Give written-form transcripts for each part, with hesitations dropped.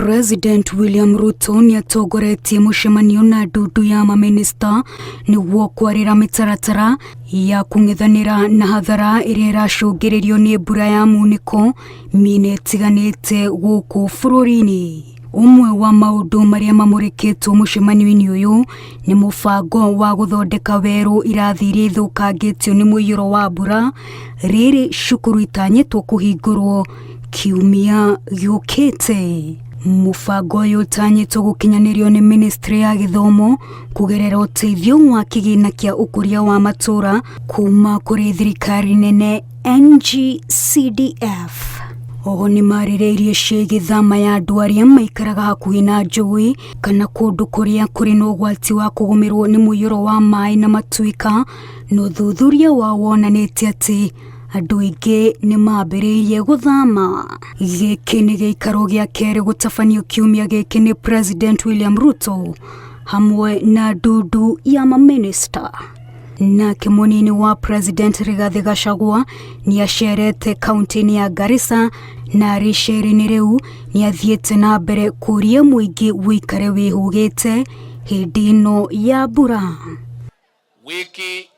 President William Ruto nĩatongoretie mũcemanio na ndundu ya mamĩnĩsta nĩguo kwarĩra mĩtaratara ya kũng'ethanĩra na hathara ĩrĩa ĩracũngĩrĩrio nĩ mbura ya munĩko mĩena ĩtiganĩte gũkũ bũrũri-inĩ. Ũmwe wa maũndũ marĩa mamũrĩkĩtwo mũcemanio-inĩ ũyũ nĩ mũbango wa gũthondeka werũ irathi iria ithũkangĩtio nĩ mũiyũro wa mbura, rĩrĩ cukuru itanyĩtwo kũhingũrwo kiumia gĩũkĩte. Mũbango ũyũ ũtanyĩtwo gũkinyanĩrio nĩ ministry ya gĩthomo kũgerera ũteithio wa kĩgĩna kĩa ũkũria wa matũra kuma kũrĩ thirikari nene NGCDF. Oho nĩ marĩrĩirie ciĩgiĩ thama ya andũ arĩa maikaraga hakuhĩ na njũĩ kana kũndũ kũrĩa kũrĩ na ũgwati wa kũgũmĩrwo nĩ mũiyũro wa maĩ na matuĩka, na ũthuthuria wao wonanĩtie atĩ andũ aingĩ nĩ mambĩrĩirie gũthama. Gĩkĩ nĩ gĩikaro gĩa kerĩ gũtabanio kiumia gĩkĩ nĩ President William Ruto hamwe na ndundu ya mamĩnĩsta. Nake mũnini wa President Rigathi Gachagua nĩ acerete kaunti-inĩ ya Garissa na arĩ icera-inĩ rĩu nĩ athiĩte na mbere kũria mũingĩ wĩikare wĩhũgĩte hĩndĩ ĩno ya mbura. Wiki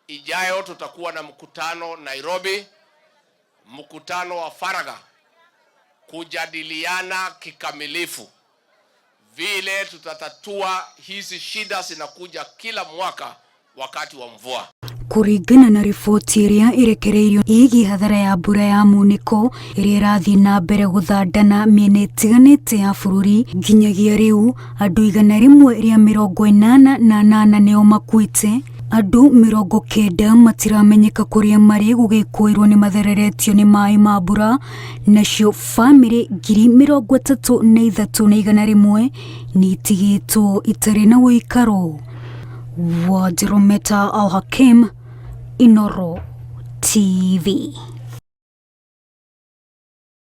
ijayo tutakuwa na mkutano Nairobi, mkutano wa faragha kujadiliana kikamilifu vile tutatatua hizi shida zinakuja kila mwaka wakati wa mvua. Kũringana na riboti ĩrĩa ĩrekereirio ĩgiĩ hathara ya mbura ya munĩko ĩrĩa ĩrathiĩ na mbere gũthandana mĩena ĩtiganĩte ya bũrũri nginyagia rĩu andũ 188 nĩo makuĩte, andũ 90 matiramenyeka kũrĩa marĩ gũgĩkũĩrwo nĩ mathereretio nĩ maĩ ma mbura, nacio bamĩrĩ 33,100 nĩ itigĩtwo itarĩ na ũikaro. Wadirometa Al Hakim, Inoro TV.